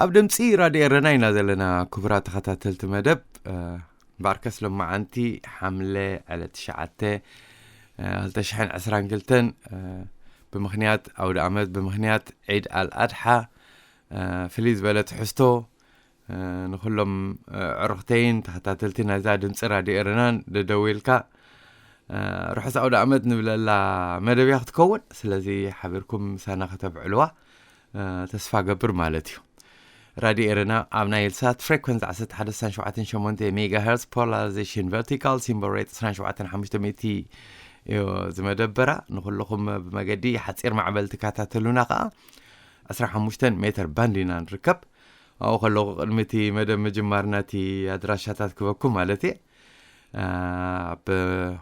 ኣብ ድምፂ ራድዮ ኤረና ኢና ዘለና። ክቡራት ተኸታተልቲ መደብ፣ እ፣ ባርከስ ሎማዓንቲ ሓምለ ዕለት ትሽዓተ፣ እ፣ ክልተ ሽሕን ዕስራን ክልተን፣ እ፣ ብምኽንያት ኣውደ ኣመት፣ ብምኽንያት ዒድ ኣልኣድሓ፣ እ፣ ፍልይ ዝበለ ትሕዝቶ፣ እ፣ ንኹሎም፣ እ፣ ዕሩኽተይን ተኸታተልቲ ናይዛ ድምፂ ራድዮ ኤረናን ደደዊልካ፣ እ፣ ርሑስ ኣውደ ኣመት ንብለላ መደብ እያ ክትከውን። ስለዚ ሓቢርኩም ምሳና ከተብዕልዋ፣ እ፣ ተስፋ ገብር ማለት እዩ። ራድዮ ኤረና ኣብ ናይል ሳት ፍሬኮንስ ዓሰርተ ሓደ ነጥቢ ሸሞንተ ሜጋ ሄርዝ፣ ፖላራይዜሽን ቨርቲካል፣ ሲምቦል ሬት ዕስራን ሸውዓተን ሓሙሽተ ሚእቲ እዩ ዝመደበራ። ንኹልኹም ብመገዲ ሓፂር ማዕበል ትከታተሉና ከዓ ዕስራን ሓሙሽተን ሜትር ባንድ ኢና ንርከብ። ኣብኡ ከለኹ ቅድሚ እቲ መደብ ምጅማርና እቲ ኣድራሻታት ክበኩም ማለት እየ። ኣብ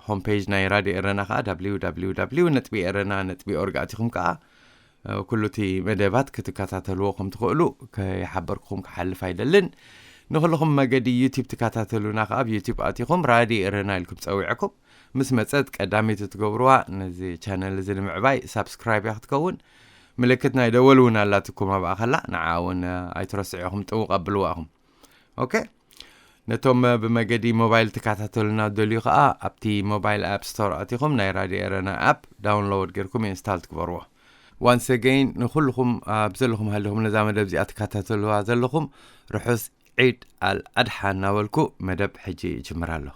ሆም ፔጅ ናይ ራድዮ ኤረና ከዓ ደብሊው ደብሊው ደብሊው ነጥቢ ኤረና ነጥቢ ኦርግ ኣቲኹም ከዓ፣ እ፣ ኩሉ እቲ መደባት ክትከታተልዎ ከም ትኽእሉ ከይሓበርኩኹም ክሓልፍ ኣይደልን። ንኹልኹም መገዲ ዩቲዩብ ትከታተሉና ከዓ ኣብ ዩቲዩብ ኣቲኹም ራድዮ ኤረና ኢልኩም ጸዊዕኩም ምስ መጸት ቀዳመይቲ ትገብርዋ ነዚ ቻነል እዚ ንምዕባይ ሳብስክራይብ እያ ክትከውን። ምልክት ናይ ደወል እውን ኣላትኩም ኣብኣ ከላ፣ ንዓ እውን፣ እ፣ ኣይትረስዑ ኢኹም፣ ጥውቕ ኣብልዋ ኢኹም። ኦኬ። ነቶም ብመገዲ ሞባይል ትከታተሉና ደልዩ ከኣ ኣብቲ ሞባይል ኣፕ ስቶር ኣቲኹም ናይ ራድዮ ኤረና ኣፕ ዳውንሎድ ጌርኩም ኢንስታል ትግበርዎ። ዋንስ ኣገይን ንኹልኹም ኣብ ዘለኹም ሃሊኹም ነዛ መደብ እዚኣ ትከታተሉዋ ዘለኹም ርሑስ ዒድ ኣል ኣድሓ እናበልኩ መደብ ሕጂ ይጅምር ኣሎ።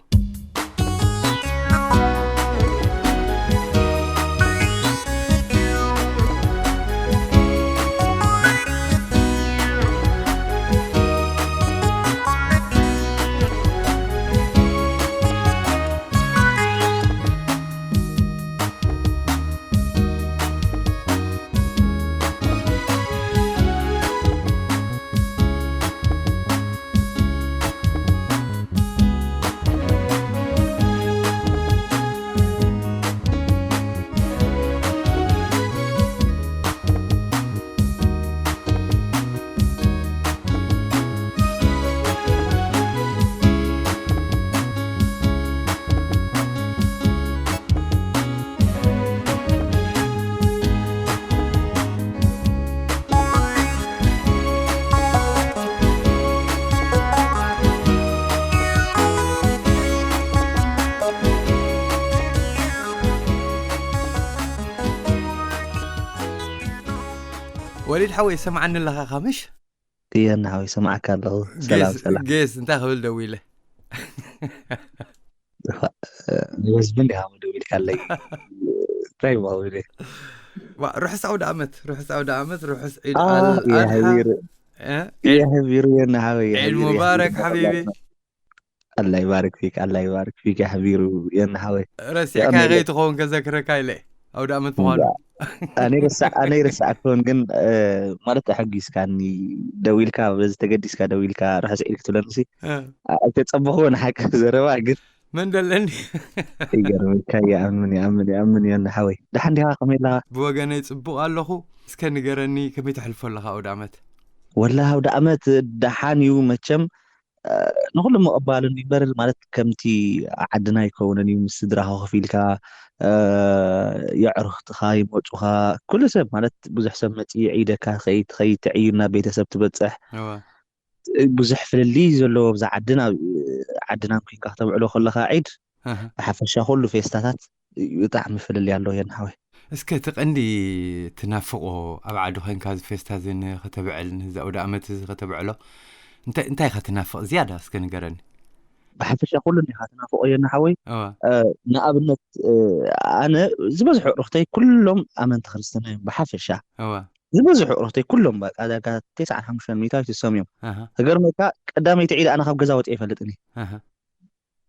ወሊድ ሓወይ፣ ሰምዓኒ ኣለኻ ኻ ምሽ? እየ፣ እናሃወይ ሰማዕካ ኣለኹ። ሰላም፣ ጌስ፣ ሰላም። ጌስ፣ እንታይ ክብል ደዊለ? ንበዝብን ዲኻ ደዊልካ ኣለይ? እንታይ ይበሃል? ዋ፣ ርሑስ ኣውደ ኣመት፣ ርሑስ ኣውደ ኣመት፣ ርሑስ ዒድ አ፣ ኣል ኣድሓ። የሕቢሩ፣ እ? ዒድ፣ የሕቢሩ የናሃወይ፣ ዒድ የሕቢሩ፣ ሙባረክ የሕቢሩ። ሓቢቢ። ኣላ ይባርክ ፊክ፣ ኣላ ይባርክ ፊክ፣ የሕቢሩ የናሃወይ። ረሲዕካ የቐንየለይ። ከይትኸውን ከዘክረካ ኢለ፣ ኣውደ ኣመት ምዃኑ። እምበ-፣ ኣነ ይርሳዕ፣ ኣነ ይርሳዕ ክኸውን ግን፣ እ፣ ማለት ኣሐጒስካኒ፣ ደዊልካ፣ በዚ ተገዲስካ ደዊልካ፣ ርሑስ ዒድ ክትብለኒ ሲ፣ እ። ኣ-፣ ኣይተጸበኽዎን ሓቂ ዘረባ ግን። መን ደለኒ? ይገርመካ፣ ይኣምን፣ ይኣምን፣ ይኣምን፣ የናሃወይ። ደሓን ዲኻ፣ ከመይ ኣለኻ? ብወገነይ ጽቡቕ ኣለኹ። እስከ ንገረኒ፣ ከመይ ተሕልፎ ኣለኻ ኣውደ ኣመት? ወላ ኣውደ ኣመት ደሓን እዩ መቸም፣ እ፣ ንኹሉ ምቕባል እንበር ማለት ከምቲ ዓድና ኣይከውንን እዩ። ምስ ስድራኻ ኮፍ ኢልካ፣ እ፣ የዕሩኽትኻ ይመጹኻ፣ ኩሉ ሰብ ማለት ብዙሕ ሰብ መጺኡ ይዒደካ፣ ትኸይድ፣ ትኸይድ፣ ትዕይር፣ ናብ ቤተሰብ ትበጽሕ። እወ። ብዙሕ ፍልልይ ዘለዎ ኣብዛ ዓድና፣ ኣብ ዓድና ኮይንካ ከተብዕሎ ከለኻ ዒድ፣ ኣሃ። ብሓፈሻ ኩሉ ፌስታታት ብጣዕሚ ፍልልይ ኣለዎ የናሃወይ። እስከ እቲ ቀንዲ ትናፍቆ ኣብ ዓዲ ኮይንካ እዚ ፌስታ እዚ ንኸተብዕል፣ ነዚ ኣውደ ኣመት እዚ ከተብዕሎ፣ እንታይ፣ እንታይ ኢኻ ትናፍቕ ዝያዳ እስከ ንገረኒ? ብሓፈሻ ኩሉ እንዲኻ ትናፍቆ የናሃወይ። እወ። እ፣ ንኣብነት፣ እ፣ ኣነ ዝበዝሑ ኣዕሩኽተይ ኩሎም ኣመንቲ ክርስትና እዮም ብሓፈሻ። እወ። ዝበዝሑ ኣዕሩኽተይ ኩሎም በቃ ዳርጋ ተስዓን ሓሙሽተን ሚእታዊት እሶም እዮም። ኣሃ። ክገርመካ ቀዳመይቲ ዒድ ኣነ ካብ ገዛ ወፂአ ኣይፈልጥን እየ። ኣሃ።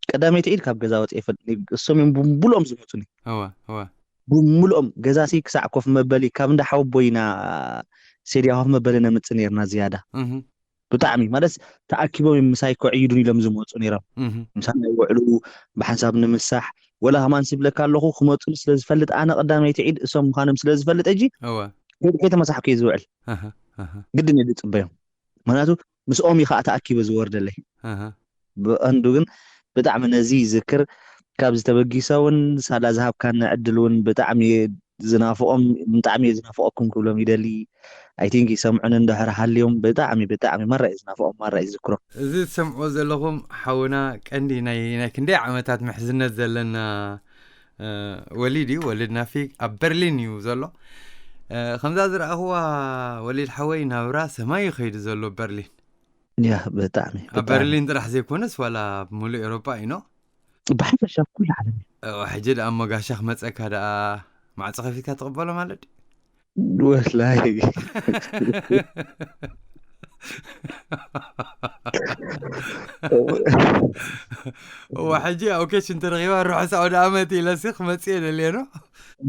ቀዳመይቲ ዒድ ካብ ገዛ ወፂአ ኣይፈልጥን እየ። እሶም እዮም ብሙሉኦም ዝመፁኒ። እወ፣ እወ። ብሙሉኦም ገዛሲ ክሳዕ ኮፍ መበሊ ካብ እንዳ ሓወቦይና ሴድያ ኮፍ መበሊ ነምፅእ ነርና ዝያዳ። እህ። ብጣዕሚ ማለት ተኣኪቦም እዮም ምሳይ ከዕይዱን ኢሎም ዝመፁ ነይሮም። እህ። ምሳና ይውዕሉ፣ ብሓንሳብ ንምሳሕ። ወላ ከማን ሲብለካ ኣለኹ ክመፁኒ ስለ ዝፈልጥ ኣነ ቀዳመይቲ ዒድ እሶም ምዃኖም ስለ ዝፈልጥ ሕጂ እወ። ከይድ-፣ ከይተመሳሕኩ እየ ዝውዕል። ኣሃ፣ ኣሃ። ግድን እየ ዝፅበዮም። ምኽንያቱ ምስኦም እዩ ከዓ ተኣኪበ ዝወርደለይ። ኣሃ። ብቐንዱ ግን ብጣዕሚ ነዚ ይዝክር። ካብዚ ተበጊሰ እውን ሳላ ዝሃብካኒ ዕድል እውን ብጣዕሚ እየ ዝናፍቖም፣ ብጣዕሚ እየ ዝናፍቐኩም ክብሎም ይደሊ። I think ይሰምዑን እንድሕር ሃልዮም ብጣዕሚ ብጣዕሚ ማራ እዩ ዝናፍቖም፣ ማራ እዩ ዝዝክሮም። እዚ ትሰምዕዎ ዘለኹም ሓውና ቀንዲ ናይ ናይ ክንደይ ዓመታት ምሕዝነት ዘለና ወሊድ እዩ። ወሊድ ናፊ ኣብ በርሊን እዩ ዘሎ። ከምዛ ዝረኣኽዋ ወሊድ ሓወይ ናብራ ሰማይ እዩ ከይዱ ዘሎ በርሊን። ያ ብጣዕሚ ኣብ በርሊን ጥራሕ ዘይኮነስ ዋላ ኣብ ሙሉእ ኤሮጳ እዩ ኖ ብሓፈሻ ኩሉ ዓለም እዩ። ሕጂ ደኣ እሞ ጋሻ ክመፀካ ደኣ ማዕፀ ከፊትካ ትቕበሎ ማለት ድዩ? ወላይ እዋ ሕጂ ኣብ ኬሽ እንተረኺባ ርሑስ ኣውደ ኣመት ኢለሲ ክመፅእ የደልየ ኖ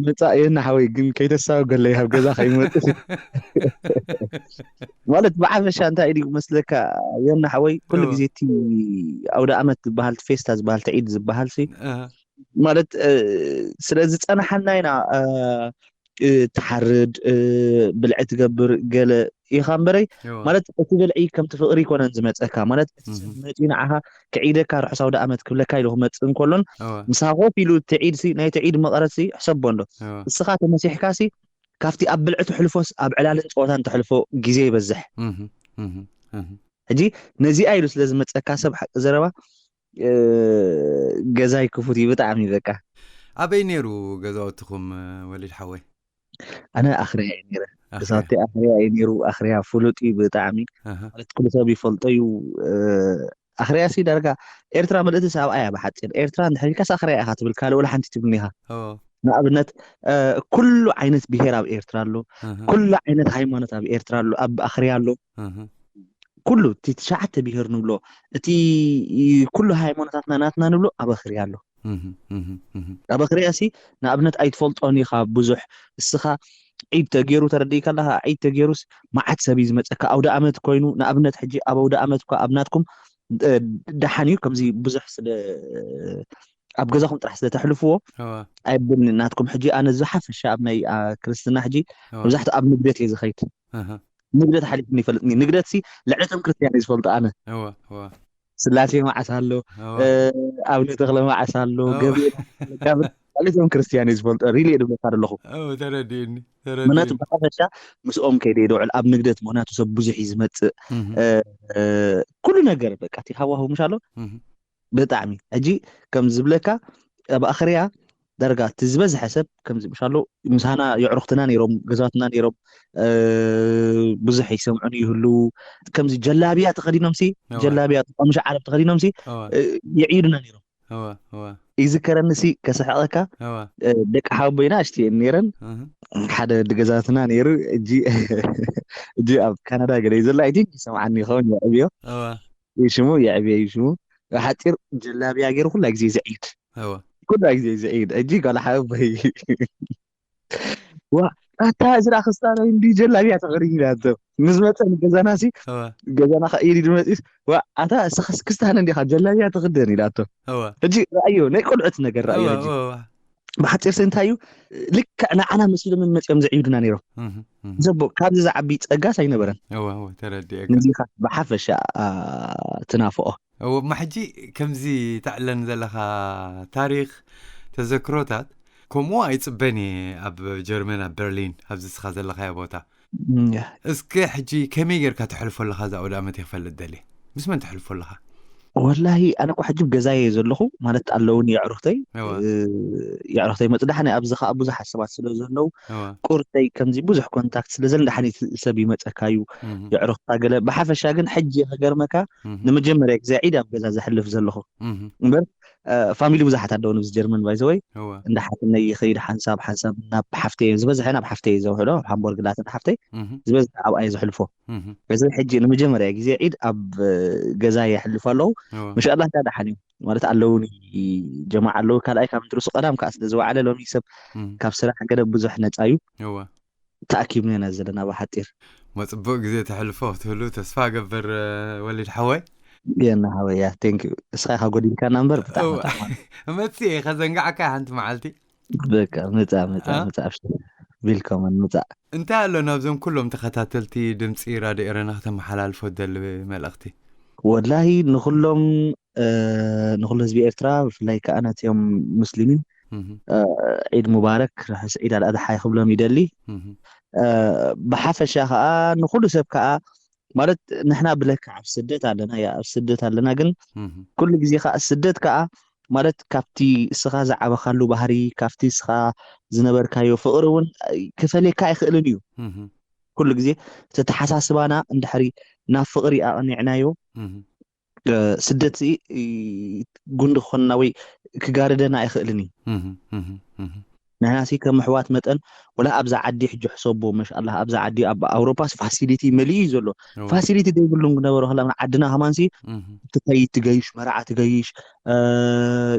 መጻእ የና ሓወይ ግን ከይተሳው ገለይ ኣብ ገዛ ከይመፅእ ማለት ብሓፈሻ እንታይ እዩ መስለካ የና ሓወይ ኩሉ ግዜ እቲ ኣውደ ኣመት ዝበሃል ፌስታ ዝበሃል ትዒድ ዝበሃል ሲ ማለት ስለ ዝፀናሓና ኢና ትሓርድ ብልዒ ትገብር ገለ ኢኻ እምበረይ ማለት እቲ ብልዒ ከምቲ ፍቅሪ ይኮነን ዝመፀካ ማለት እቲ ሰብ መፂኡ ንዓኻ ክዒደካ ርሑስ ኣውደ ኣመት ክብለካ ኢሉ ክመፅእ እንከሎን ምሳኻ ኮፍ ኢሉ እቲ ዒድ ሲ ናይቲ ዒድ መቐረት ሲ ሕሰቦ እንዶ እስኻ ተመሲሕካ ሲ ካብቲ ኣብ ብልዒ ትሕልፎስ ኣብ ዕላልን ፀወታን ተሕልፎ ግዜ ይበዝሕ ሕጂ ነዚኣ ኢሉ ስለ ዝመፀካ ሰብ ሓቂ ዘረባ ገዛይ ክፉት እዩ ብጣዕሚ በቃ ኣበይ ነይሩ ገዛውትኹም ወሊድ ሓወይ ኣነ ኣኽርያ እየ ነይረ ገዛውቲ ኣኽርያ እዩ ነይሩ ኣኽርያ ፍሉጥ እዩ ብጣዕሚ ማለት ኩሉ ሰብ ይፈልጦ እዩ ኣኽርያ ሲ ዳርጋ ኤርትራ ምልእቲ ሰብኣያ ብሓፂር ኤርትራ እንድሕር ኢልካስ ኣኽርያ ኢኻ ትብል ካልእ ወላ ሓንቲ ትብልኒ ኢኻ ንኣብነት ኩሉ ዓይነት ብሄር ኣብ ኤርትራ ኣሎ ኩሉ ዓይነት ሃይማኖት ኣብ ኤርትራ ኣሎ ኣብ ኣኽርያ ኣሎ ኩሉ እቲ ትሽዓተ ብሄር ንብሎ እቲ ኩሉ ሃይማኖታትና ናትና ንብሎ ኣብ ኣኽርያ ኣሎ ኣብ ኣኽርያ ሲ ንኣብነት ኣይትፈልጦን ኢኻ ብዙሕ እስኻ ዒድ ተገይሩ ተረዲእካ ኣለኻ ዒድ ተገይሩስ መዓት ሰብ እዩ ዝመፀካ ኣውደ ኣመት ኮይኑ ንኣብነት ሕጂ ኣብ ኣውደ ኣመት እኳ ኣብ ናትኩም ደሓን እዩ ከምዚ ብዙሕ ስለ ኣብ ገዛኹም ጥራሕ ስለተሕልፍዎ ኣይብልኒ ናትኩም ሕጂ ኣነ ዝሓፈሻ ኣብ ናይ ክርስትና ሕጂ መብዛሕትኡ ኣብ ንግደት እየ ዝኸይድ ንግደት ሓሊፍኒ ይፈልጥኒ ንግደት ሲ ልዕለቶም ክርስትያን እየ ዝፈልጦ ኣነ ስላሴ መዓስ ኣሎ ኣብነ ተክለ መዓስ ኣሎ ገብርኤል ልዕለቶም ክርስትያን እየ ዝፈልጦ ሪል እየ ድብለካ ኣለኹ ተረዲእኒ ምክንያቱ ብሓፈሻ ምስኦም ከይደ ይደውዕል ኣብ ንግደት ምክንያቱ ሰብ ብዙሕ እዩ ዝመፅእ ኩሉ ነገር በቃ እቲ ሃዋሁ ምሽ ኣሎ ብጣዕሚ ሕጂ ከም ዝብለካ ኣብ ኣኽርያ ዳርጋ እቲ ዝበዝሐ ሰብ ከምዚ ምሻሎ ምሳና የዕሩኽትና ነይሮም ገዛትና ነይሮም ብዙሕ ይሰምዑን ይህልው ከምዚ ጀላብያ ተኸዲኖም ሲ ጀላብያ ቆምሽ ዓረብ ተኸዲኖም ሲ ይዒዱና ነይሮም ይዝከረኒ ሲ ከስሕቐካ ደቂ ሓቦይና እሽትየን ነይረን ሓደ ድገዛትና ነይሩ እጂ ኣብ ካናዳ ገለ እዩ ዘሎ ኣይቲ ይሰምዓኒ ይኸውን የዕብዮ ሽሙ የዕብዮ እዩ ሽሙ ሓፂር ጀላብያ ገይሩ ኩላ ግዜ ዝዒድ ኩላ ግዜ ዝዒድ እጂ ጓል ሓወቦይ ዋ ኣታ እዚ ደኣ ክስታነ እንዲ ጀላብያ ተኸዲኑ ኢላቶ ምስ መፀ ንገዛና ሲ ገዛና ከይድ ድመፂስ ዋ ኣታ እስኻስ ክስታነ እንዲኻ ጀላብያ ትኽደን ኢላቶ ሕጂ ረኣዮ ናይ ቆልዑት ነገር ረኣዮ ሕጂ ብሓፂር ሲ እንታይ እዩ ልክዕ ንዓና መስሎም መፂኦም ዝዕብዱና ነይሮም ዘቦ ካብዚ ዝዓቢ ፀጋስ ኣይነበረን ነዚኻ ብሓፈሻ ትናፍቆ እማ ሕጂ ከምዚ ተዕለን ዘለኻ ታሪኽ ተዘክሮታት ከምኡ ኣይፅበን እየ ኣብ ጀርመን ኣብ በርሊን ኣብዚ ስኻ ዘለኻዮ ቦታ እስከ ሕጂ ከመይ ጌርካ ተሕልፎ ኣለኻ እዛ ኣውደ ኣመት ክፈልጥ ደልየ ምስ መን ተሕልፎ ኣለኻ ወላሂ ኣነ እኮ ሕጂ ገዛየ ዘለኹ ማለት ኣለውን የዕሩኽተይ የዕሩኽተይ መፅዳሕኒ ኣብዚ ከዓ ብዙሓት ሰባት ስለ ዘለዉ ቁርተይ ከምዚ ብዙሕ ኮንታክት ስለ ዘለ ንዳሓን ሰብ ይመፀካ እዩ የዕሩኽታ ገለ ብሓፈሻ ግን ሕጂ ከገርመካ ንመጀመርያ ግዜ ዒድ ኣብ ገዛ ዘሕልፍ ዘለኹ እምበር ፋሚሊ ብዙሓት ኣለዉ ንብዚ ጀርመን ባይዘወይ እንዳ ሓፍነይ ይኸይድ ሓንሳብ ሓንሳብ ናብ ሓፍተይ ዝበዝሐ ናብ ሓፍተይ ዘውሕዶ ኣብ ሃምቦርግ ላትን ሓፍተይ ዝበዝሐ ኣብኣ እየ ዘሕልፎ እዚ ሕጂ ንመጀመርያ ግዜ ዒድ ኣብ ገዛ የሕልፍ ኣለዉ መሻላ እንዳ ደሓን እዩ ማለት ኣለውኒ ጀማዓ ኣለዉ ካልኣይ ካብ እንትርሱ ቀዳም ከዓ ስለ ዝወዓለ ሎሚ ሰብ ካብ ስራሕ ገለ ብዙሕ ነፃ እዩ ተኣኪብና ኢና ዘለና ብሓፂር መፅቡቅ ግዜ ተሕልፎ ክትህሉ ተስፋ ገብር ወሊድ ሓወይ የና ሓወያ ቴንክ እስኻ ኢኻ ጎዲልካና እምበር ብጣዕሚ መፅእ ከዘንጋዕካ ሓንቲ መዓልቲ በቃ ምፃ ምፃ ምፃ ኣብሽር ቢልኮመን ምፃ እንታይ ኣሎ ናብዞም ኩሎም ተኸታተልቲ ድምፂ ራድዮ ኤረና ከተመሓላልፎ ደሊ መልእኽቲ ወላሂ ንኩሎም ንኩሉ ህዝቢ ኤርትራ ብፍላይ ከዓ ነትዮም ሙስሊሚን ዒድ ሙባረክ ርሑስ ዒድ ኣልኣድሓ ክብሎም ይደሊ ብሓፈሻ ከዓ ንኩሉ ሰብ ከዓ ማለት ንሕና ብለካ ኣብ ስደት ኣለና ያ ኣብ ስደት ኣለና ግን ኩሉ ግዜ ከዓ ስደት ከዓ ማለት ካብቲ እስኻ ዝዓበኻሉ ባህሪ ካብቲ እስኻ ዝነበርካዮ ፍቕሪ እውን ክፈልየካ ኣይኽእልን እዩ። ኩሉ ግዜ ተተሓሳስባና እንድሕሪ ናብ ፍቕሪ ኣቕኒዕናዮ ስደት ጉንዲ ክኾንና ወይ ክጋርደና ኣይኽእልን እዩ። ንሕና ሲ ከም ኣሕዋት መጠን ወላ ኣብዛ ዓዲ ሕጂ ሕሰቦ መሻላ ኣብዛ ዓዲ ኣብ ኣውሮፓ ፋሲሊቲ መሊኡ እዩ ዘሎ። ፋሲሊቲ ዘይብሉ ነበረ ከላ ዓድና ከማን ሲ ትኸይድ ትገይሽ መርዓ ትገይሽ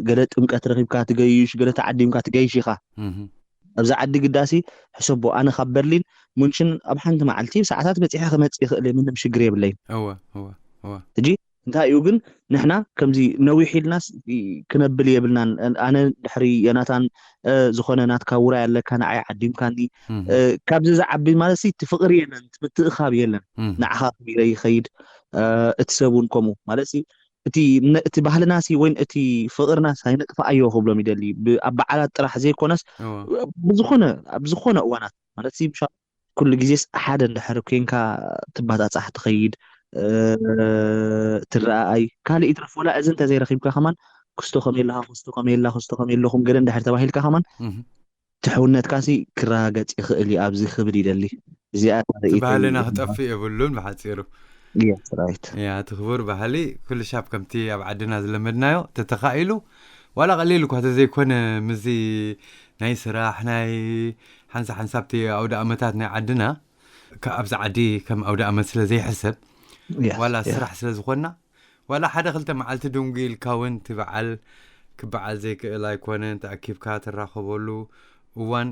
ገለ ጥምቀት ረኺብካ ትገይሽ ገለ ተዓዲምካ ትገይሽ ኢኻ። ኣብዛ ዓዲ ግዳሲ ሕሰቦ ኣነ ካብ በርሊን ሙንሽን ኣብ ሓንቲ መዓልቲ ሰዓታት በፂሐ ክመፅእ ይኽእል ምንም ሽግር የብለይን። ሕጂ እንታይ እዩ ግን ንሕና ከምዚ ነዊሕ ኢልናስ ክነብል የብልናን። ኣነ ድሕሪ የናታን ዝኾነ ናትካ ውራይ ኣለካ ንዓይ ዓዲምካኒ ካብዚ ዝዓቢ ማለት እቲ ፍቕሪ የለን፣ እቲ ምትእኻብ የለን። ንዓኻ ክቢረ ይኸይድ እቲ ሰብ እውን ከምኡ ማለት እቲ ባህልና ሲ ወይ እቲ ፍቕርና ሳይነጥፍኣዮ ክብሎም ይደሊ ኣብ በዓላት ጥራሕ ዘይኮነስ ብዝኾነ ኣብ ዝኾነ እዋናት ማለት ኩሉ ግዜስ ሓደ እንድሕር ኮንካ ትባፃፃሕ ትኸይድ ትረኣኣይ ካልእ ይትረፍ ወላ እዚ እንተዘይረኺብካ ከማን ክስቶ ከመይ ኣለኻ ክስቶ ከመይ ኣላ ክስቶ ከመይ ኣለኹም ገለ እንድሕር ተባሂልካ ከማን ትሕውነትካሲ ክረጋገፅ ይኽእል እዩ ኣብዚ ክብል ይደሊ። እዚኣ እቲ ባህልና ክጠፍእ የብሉን ብሓፂሩ። Yes, right. ያ እቲ ክቡር ባህሊ ኩሉ ሻብ ከምቲ ኣብ ዓድና ዝለመድናዮ ተተኻኢሉ ዋላ ቀሊል እኳ ተዘይኮነ ምዚ ናይ ስራሕ ናይ ሓንሳ ሓንሳብቲ ኣውደ ኣመታት ናይ ዓድና ኣብዚ ዓዲ ከም ኣውደ ኣመት ስለ ዘይሕሰብ ዋላ ስራሕ ስለ ዝኾንና ዋላ ሓደ ክልተ መዓልቲ ድንጉ ኢልካ እውን እቲ በዓል ክበዓል ዘይክእል ኣይኮነን ተኣኪብካ ትራኸበሉ እዋን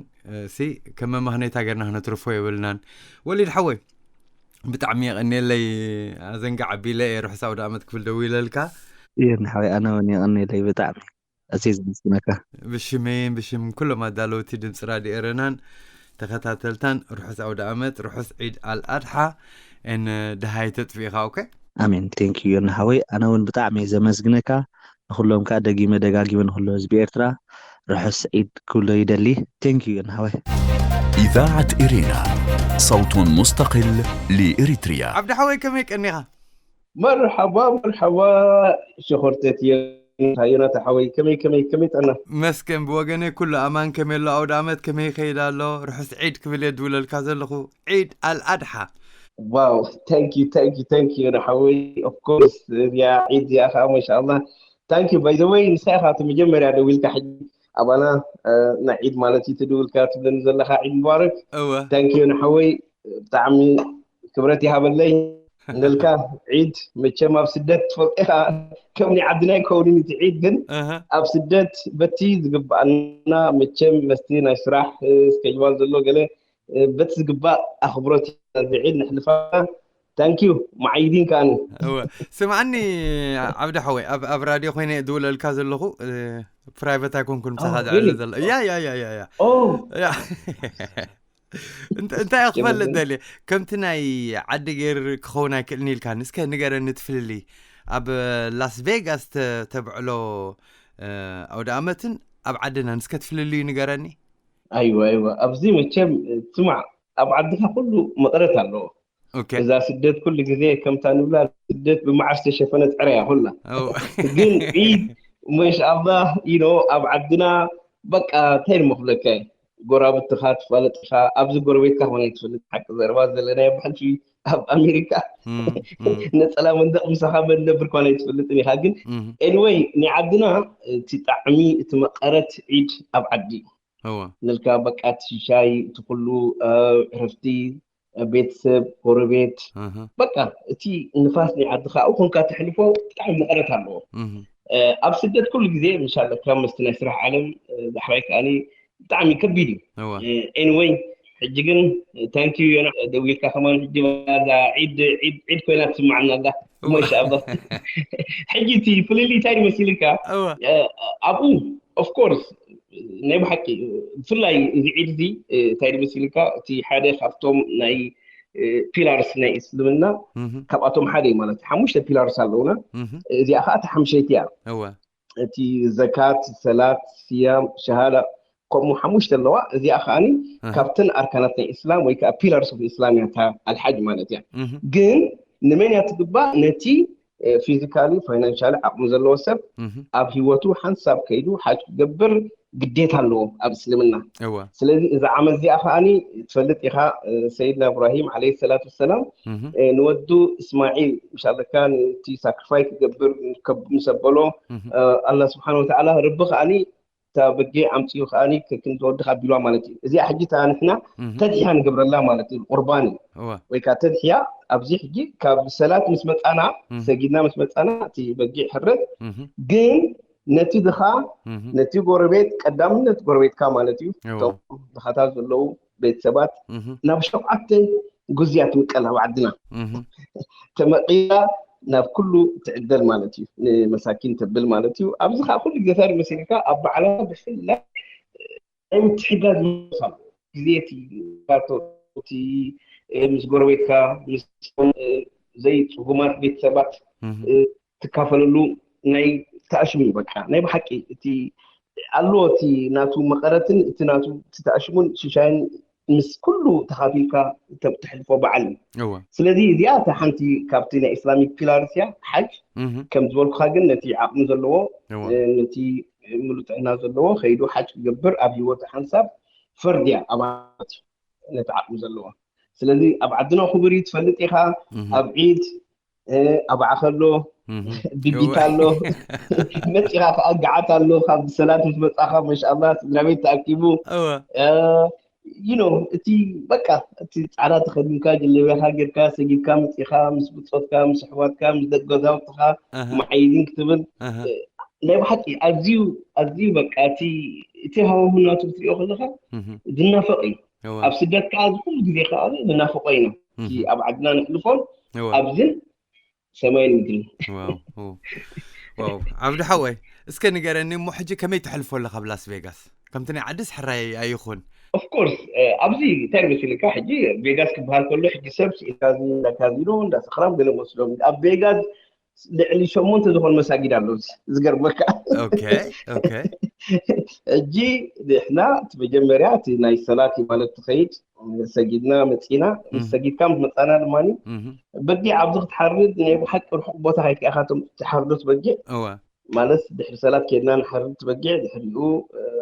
ሲ ከም መመኽነይታ ጌርና ክነትርፎ የብልናን። ወሊድ ሓወይ ብጣዕሚ የቐንየለይ። ኣዘንጋ ዓቢለ እየ ርሑስ ኣውደ ኣመት ክብል ደዊለልካ። የን ሓወይ ኣነ እውን የቐንየለይ ብጣዕሚ ኣዝየ ዘመስግነካ። ብሽመይን ብሽም ኩሎም ኣዳለውቲ ድምፂ ራድዮ ኤረናን ተኸታተልታን ርሑስ ኣውደ ኣመት ርሑስ ዒድ ኣልኣድሓ ን ደሃይ ተጥፊእኻ ኦኬ። ኣሜን thank you ዮኒ ሓወይ ኣነ እውን ብጣዕሚ እየ ዘመስግነካ ንኩሎም ከዓ ደጊመ ደጋጊመ ንኩሉ ህዝቢ ኤርትራ ርሑስ ዒድ ክብሎ ይደሊ thank you ዮኒ ሓወይ። إذاعة إرينا، صوت مستقل لإريتريا. ዓብዲ ሓወይ ከመይ ቀኒኻ? መርሓባ መርሓባ ሸኾርተት ዮናታ ሓወይ ከመይ ከመይ ከመይ ጠና? መስገን ብወገነይ ኩሉ ኣማን ከመይ ኣሎ ኣውደ ኣመት ከመይ ይኸይድ ኣሎ ርሑስ ዒድ ክብል እየ ድውለልካ ዘለኹ ዒድ ኣልኣድሓ። Wow thank you thank you thank you ዮና ሓወይ of course እዚኣ ዒድ እዚኣ ከዓ ማሻኣላ thank you by the way ንስኻ ኢኻ እቲ መጀመርያ ደዊልካ ሕጂ ኣባና ናይ ዒድ ማለት እዩ ትድውልካ ትብለኒ ዘለኻ ዒድ ሙባረክ እወ thank you ዮና ሓወይ ብጣዕሚ ክብረት ይሃበለይ እንደልካ ዒድ መቸም ኣብ ስደት ትፈልጦ ኢኻ ከም ናይ ዓድና ይከውንን እቲ ዒድ ግን እህ፣ ኣብ ስደት በቲ ዝግባኣና መቸም መስቲ ናይ ስራሕ ስኬጅዋል ዘሎ ገለ በቲ ዝግባእ ኣኽብሮት ኢና እዚ ዒድ ነሕልፋ ታንኪዩ መዓይዲን ከኣኒ እወ። ስምዓኒ ዓብዲ ሓወይ ኣብ ኣብ ራድዮ ኮይነ እየ ዝውለልካ ዘለኹ ፕራይቨት ኣይኮንኩን ምሳኻ ዝዕልል ዘሎ ያ ያ ያ ያ ያ ኦ ያ እንተ- እንታይ እየ ክፈልጥ ደልየ ከምቲ ናይ ዓዲ ገይር ክኸውን ኣይክእልን ኢልካኒ እስከ ንገረኒ እቲ ፍልልይ ኣብ ላስ ቬጋስ ተ- ተብዕሎ እ፣ ኣውደ ኣመትን ኣብ ዓድና ንስከ እቲ ፍልልዩ ንገረኒ ኣይዋ ኣይዋ ኣብዚ መቸም ስማዕ ኣብ ዓድኻ ኩሉ መቐረት ኣለዎ ኦኬ እዛ ስደት ኩሉ ግዜ ከምታ ንብላ ስደት ብመዓር ዝተሸፈነት ዕረ እያ ኩላ ኦ፣ ግን ዒድ መሻኣላ ኢኖ ኣብ ዓድና በቃ እንታይ ንመክብለካ እየ ጎራብትኻ ትፋለጥ ኢኻ ኣብዚ ጎረቤትካ ኮነ ትፈልጥ ሓቂ ዘረባ ዘለናዮ ብሕልፊ ኣብ ኣሜሪካ እም፣ እም፣ ነፀላ መንደቕ ምሳኻ መን ነብር ኮነ ኣይትፈልጥን ኢኻ ግን እም፣ ኤንወይ ናይ ዓድና እቲ ጣዕሚ እቲ መቐረት ዒድ ኣብ ዓዲ እዩ እወ፣ ንልካ በቃ እቲ ሽሻይ እቲ ኩሉ እ፣ ዕረፍቲ እ፣ ቤተሰብ ጎረቤት ኣሃ፣ በቃ እቲ ንፋስ ናይ ዓድኻ ኣብኡ ኮንካ ተሕልፎ ብጣዕሚ መቐረት ኣለዎ እም፣ እ፣ ኣብ ስደት ኩሉ ግዜ ምሻለካ ምስቲ ናይ ስራሕ ዓለም እ፣ ዳሕራይ ከኣኒ ብጣዕሚ ከቢድ እዩ እወ፣ ኤንወይ ሕጂ ግን ታንኪዩ ዮና ደዊልካ ከማን ሕጂ እዛ ዒድ ዒድ ዒድ ኮይና ትስማዓና ኣላ እወ፣ ማሻኣላ ሕጂ እቲ ፍልልይ እንታይ መሲልካ እወ፣ እ፣ ኣብኡ ኦፍኮርስ ናይ ብሓቂ ብፍላይ እዚ ዒድ እዚ እ፣ እንታይ መሲልካ እቲ ሓደ ካብቶም ናይ እ፣ ፒላርስ ናይ እስልምና እህ፣ ካብኣቶም ሓደ እዩ ማለት እዩ። ሓሙሽተ ፒላርስ ኣለውና እህ፣ እዚኣ ከዓ እቲ ሓምሸይቲ እያ እወ፣ እቲ ዘካት ሰላት ስያም ሸሃዳ ከምኡ ሓሙሽተ ኣለዋ። እዚኣ ከዓኒ ካብተን ኣርካናት ናይ እስላም ወይ ከዓ pillars of Islam እያ፣ እታ ኣልሓጅ ማለት እያ። ግን ንመን እያ ትግባእ? ነቲ physically financially ዓቕሚ ዘለዎ ሰብ ኣብ ህይወቱ ሓንሳብ ከይዱ ሓጅ ክገብር ግዴታ ኣለዎ ኣብ እስልምና። ስለዚ እዛ ዓመት እዚኣ ከዓኒ ትፈልጥ ኢኻ፣ ሰይድና እብራሂም ዓለይሂ ሰላቱ ወሰላም ንወዱ እስማዒል ምሻለካ ነቲ ሳክሪፋይ ክገብር ምስ ኣበሎ፣ ኣላ ስብሓን ወተዓላ፣ ረቢ ከዓኒ እታ በጊዕ ኣምፅኡ ከዓኒ ክንተወድኻ ኣቢልዋ ማለት እዩ። እዚኣ ሕጂ እታ ንሕና ተድሕያ ንገብረላ ማለት እዩ፣ ቁርባን እዩ። ወይ ከዓ ተድሕያ ኣብዚ ሕጂ ካብ ሰላት ምስ መፃና፣ ሰጊድና ምስ መፃና እቲ በጊዕ ሕረድ። ግን ነቲ ድኻ፣ ነቲ ጎረቤት፣ ቀዳምነት ጎረቤትካ ማለት እዩ። እቶም ድኻታት ዘለዉ ቤተሰባት ናብ ሸውዓተ ጉዝያ ትምቀል ኣብ ዓድና። ተመቂላ ናብ ኩሉ ትዕደል ማለት እዩ፣ ንመሳኪን ተብል ማለት እዩ። ኣብዚ ከዓ ኩሉ ግዜ መሲልካ ኣብ በዓላት ብፍላይ ናይ ምትሕጋዝ መንፈስ ኣሎ። ግዜ እቲ ባቶ እቲ ምስ ጎረቤትካ፣ ምስ ዘይፅጉማት ቤተሰባት ትካፈለሉ ናይ ተኣሽሙ እዩ። በቃ ናይ ብሓቂ እቲ ኣለዎ፣ እቲ ናቱ መቐረትን እቲ ናቱ እቲ ተኣሽሙን ሽሻይን ምስ ኩሉ ተኻፊልካ ተሕልፎ በዓል እዩ። ስለዚ እዚኣ እታ ሓንቲ ካብቲ ናይ ኢስላሚክ ፒላርስ እያ ሓጅ። ከም ዝበልኩኻ ግን ነቲ ዓቕሚ ዘለዎ፣ ነቲ ሙሉእ ጥዕና ዘለዎ ከይዱ ሓጅ ክገብር ኣብ ህይወቱ ሓንሳብ ፈርድ እያ ኣማት ነቲ ዓቕሚ ዘለዎ። ስለዚ ኣብ ዓድና ክቡር እዩ፣ ትፈልጥ ኢኻ። ኣብ ዒድ ኣባዓ ከሎ ቢቢታ ኣሎ፣ መፂኻ ከዓ ገዓት ኣሎ። ካብ ሰላት ምስ መፃኻ ማሻኣላ ስድራ ቤት ተኣኪቡ you know እቲ በቃ እቲ ፃዕዳ ተኸዲንካ ጀለቢያኻ ጌርካ ሰጊድካ መፂኻ ምስ ብፆትካ ምስ ኣሕዋትካ ምስ ደቂ ገዛውትኻ መዓይድን ክትብል ናይ ብሓቂ ኣዝዩ ኣዝዩ በቃ እቲ እቲ ሃዋሁ ናቱ ክትሪኦ ከለኻ ዝናፈቕ እዩ። ኣብ ስደት ከዓ እዚ ኩሉ ግዜ ከዓ ንናፍቆ ኢና። እቲ ኣብ ዓድና ነሕልፎን ኣብዝን ሰማይን ምድርን። ዓብዲ ሓወይ፣ እስከ ንገረኒ እሞ ሕጂ ከመይ ተሕልፎ ኣለካ ኣብ ላስ ቬጋስ? ከምቲ ናይ ዓድስ ሕራይ ኣይኹን። Of course፣ ኣብዚ እንታይ መሲልካ፣ ሕጂ ቬጋስ ክበሃል ከሎ ሕጂ ሰብ ስኢልካ እንዳ ካዚኖ እንዳ ሰኽራም ገለ መስሎም። ኣብ ቬጋስ ልዕሊ ሸሞንተ ዝኾኑ መሳጊድ ኣለዉ። ዝገርመካ ሕጂ ንሕና እቲ መጀመርያ እቲ ናይ ሰላት ማለት ትኸይድ ሰጊድና መፂና፣ ምስ ሰጊድካ ምስ መፃና ድማ በጊዕ ኣብዚ ክትሓርድ ናይ ብሓቂ ርሑቕ ቦታ ከይድካ ኢኻ እቶም ትሓርዶት በጊዕ ማለት ድሕሪ ሰላት ከይድና ንሓርድ በጊዕ ድሕሪኡ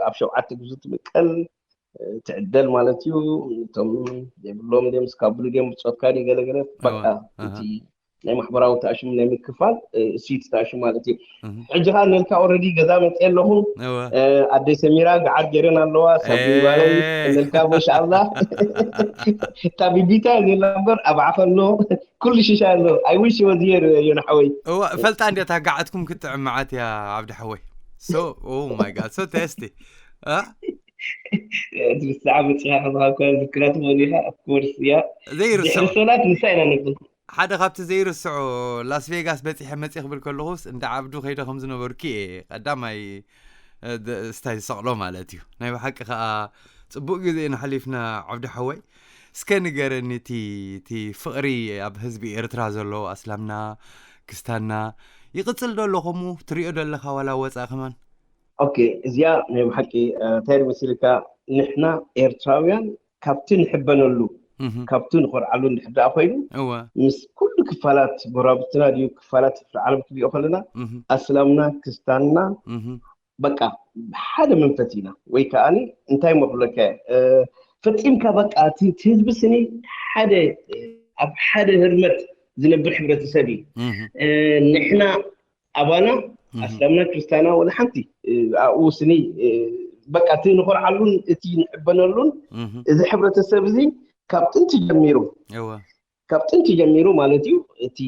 ኣብ ሸውዓተ ግዙ ትምቀል ትዕደል ማለት እዩ። እቶም ዘይብሎም ድዮም ስካብሉ ድዮም ብፆትካ ድዩ ገለገለ በቃ እቲ ናይ ማሕበራዊ ተኣሽሙ ናይ ምክፋል እሱይ ተኣሽሙ ማለት እዩ። ሕጂ ከዓ ነልካ ኦረዲ ገዛ መፅአ ኣለኹ። ኣደይ ሰሚራ ገዓር ገይረን ኣለዋ ሳቡን ጓለይ ነልካ ማሻኣላ። እታ ቢቢታ የላ እምበር ኣብ ዓኸሎ ኩሉ ሽሻ ኣሎ። I wish was here ዮና ሓወይ። እዋ እፈልጣ እንዲያ እታ ገዓትኩም ክትጥዕም መዓት እያ ዓብዲ ሓወይ። So oh my god so tasty። እቲ ብሰዓ መፅኻ ከማካ ዝክራ ትኾን ኢኻ of course እያ። ዘይርስዖ ድሕሪ ሰላት ንሳ ኢና ነብልኩም። ሓደ ካብቲ ዘይርስዖ ላስ ቬጋስ በፂሐ መፅእ ክብል ከለኹስ እንዳ ዓብዱ ከይደ ከም ዝነበርኩ እየ ቀዳማይ ስታይ ዝሰቕሎ ማለት እዩ። ናይ ብሓቂ ከዓ ፅቡቅ ግዜ ኢና ሓሊፍና ዓብዲ ሓወይ። እስከ ንገረኒ እቲ እቲ ፍቕሪ ኣብ ህዝቢ ኤርትራ ዘሎ ኣስላምና ክስታና ይቕፅል ዶ ኣሎ ከምኡ ትሪኦ ዶ ኣለኻ ዋላ ወፃእ ከማን? ኦኬ እዚኣ ናይ ብሓቂ እንታይ መሲልካ ንሕና ኤርትራውያን ካብቲ ንሕበነሉ ካብቲ ንኾርዓሉ እንድሕር ደኣ ኮይኑ ምስ ኩሉ ክፋላት ጎረባብትና ድዩ ክፋላት ክፍለ ዓለም ክሪኦ ከለና ኣስላምና ክስታንና በቃ ሓደ መንፈስ ኢና ወይ ከዓ እንታይ መብለከ ፈፂምካ በቃ እቲ ህዝቢ ስኒ ሓደ ኣብ ሓደ ህርመት ዝነብር ሕብረተሰብ እዩ። ንሕና ኣባና ኣስላምና ክርስቲያና ወላ ሓንቲ ኣብኡ ስኒ በቃ እቲ ንኾርዓሉን እቲ ንሕበነሉን እዚ ሕብረተሰብ እዚ ካብ ጥንቲ ጀሚሩ ካብ ጥንቲ ጀሚሩ ማለት እዩ እቲ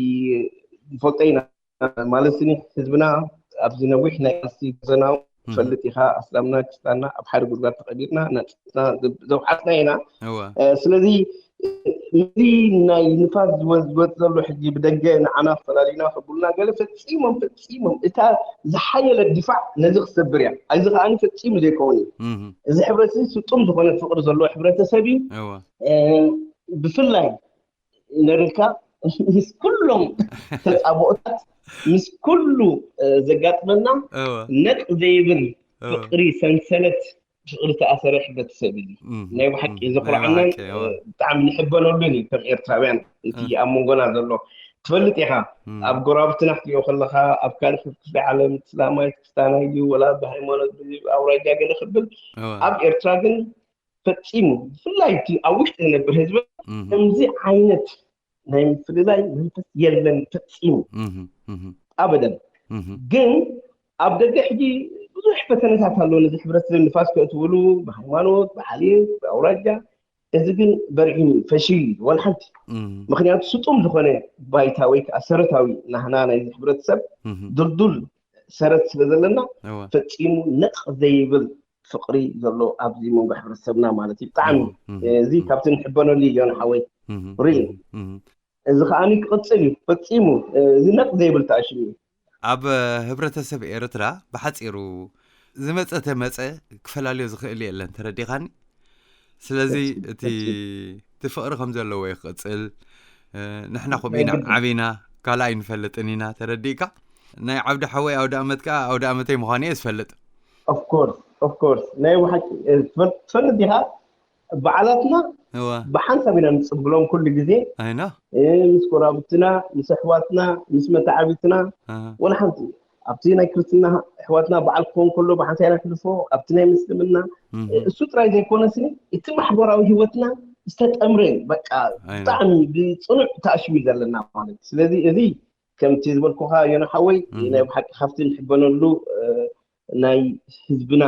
ንፈልጦ ኢና ማለት ስኒ ህዝብና ኣብዚ ነዊሕ ናይ ቃልሲ ጉዞና ትፈልጥ ኢኻ ኣስላምና ክርስቲያና ኣብ ሓደ ጉድጓድ ተቐቢርና ናፅነትና ዘውሓስና ኢና ስለዚ ነዚ ናይ ንፋስ ዝወፅ ዘሎ ሕጂ ብደገ ንዓና ፈላሊና ከብሉና ገለ ፈፂሞም ፈፂሞም እታ ዝሓየለ ድፋዕ ነዚ ክሰብር እያ። እዚ ከዓ ፈፂሙ ዘይከውን እዩ። እዚ ሕብረተሰብ ስጡም ዝኾነ ፍቅሪ ዘለዎ ሕብረተሰብ እዩ። ብፍላይ ነርካ ምስ ኩሎም ተፃብኦታት ምስ ኩሉ ዘጋጥመና ነቅ ዘይብል ፍቅሪ ሰንሰለት ብፍቕሪ ዝተኣሰረ ሕብረተሰብ እዩ። ናይ ብሓቂ ዘኩርዓናን ብጣዕሚ ንሕበነሉን እዩ። ከም ኤርትራውያን እቲ ኣብ መንጎና ዘሎ ትፈልጥ ኢኻ። ኣብ ጎረባብትና ክትሪኦ ከለኻ፣ ኣብ ካልእ ክፍሊ ዓለም እስላማይ ክርስትያናይ ድዩ ወላ ብሃይማኖት ብኣውራጃ ገለ ክብል፣ ኣብ ኤርትራ ግን ፈጺሙ፣ ብፍላይ እቲ ኣብ ውሽጢ ዝነብር ህዝቢ ከምዚ ዓይነት ናይ ምፍልላይ መንፈስ የለን ፈጺሙ። ኣበደን። ግን ኣብ ደገ ሕጂ ብዙሕ ፈተነታት ኣሎ፣ ነዚ ሕብረተሰብ ንፋስ ከእትውሉ፣ ብሃይማኖት፣ ብዓሌት፣ ብኣውራጃ። እዚ ግን በርዒኑ ፈሽል እዩ፣ ወላ ሓንቲ። ምክንያቱ ስጡም ዝኾነ ባይታ ወይ ከዓ ሰረታዊ ናህና ናይዚ ሕብረተሰብ ድልዱል ሰረት ስለ ዘለና፣ ፈጺሙ ነቕ ዘይብል ፍቕሪ ዘሎ ኣብዚ መንጎ ሕብረተሰብና ማለት እዩ። ብጣዕሚ እዚ ካብቲ ንሕበነሉ እዩ፣ ዮና ሓወይ። ሪል እዚ ከዓኒ ክቕጽል እዩ ፈጺሙ። እዚ ነቕ ዘይብል ተኣሽሙ እዩ። ኣብ ሕብረተሰብ ኤርትራ ብሓጺሩ ዝመጸ ተመጸ ክፈላልዮ ዝኽእል የለን፣ ተረዲኻኒ? ስለዚ እቲ እቲ ፍቕሪ ከም ዘለዎ ይቕጽል። ንሕና ከምኡ ኢና ዓቢና፣ ካልእ ኣይንፈልጥን ኢና፣ ተረዲእካ? ናይ ዓብዲ ሓወይ ኣውደ ኣመት ከኣ ኣውደ ኣመተይ ምዃኑ እየ ዝፈልጥ። ኦፍኮርስ ኦፍኮርስ ናይ ብሓቂ ትፈልጥ ዲኻ? በዓላትና ብሓንሳብ ኢና ንጽብሎም ኩሉ ግዜ። ኣይና ምስ ጎራብትና፣ ምስ ኣሕዋትና፣ ምስ መተዓቢትና፣ ወላ ሓንቲ ኣብቲ ናይ ክርስትና ኣሕዋትና በዓል ክኸውን ከሎ ብሓንሳብ ኢና ክልፎ፣ ኣብቲ ናይ ምስልምና። እሱ ጥራይ ዘይኮነስ እቲ ማሕበራዊ ህይወትና ዝተጠምረ በቃ ብጣዕሚ ብፅኑዕ ተኣሽሙ ዘለና ማለት እዩ። ስለዚ እዚ ከምቲ ዝበልኩኻ ዮና ሓወይ ናይ ብሓቂ ካብቲ ንሕበነሉ ናይ ህዝብና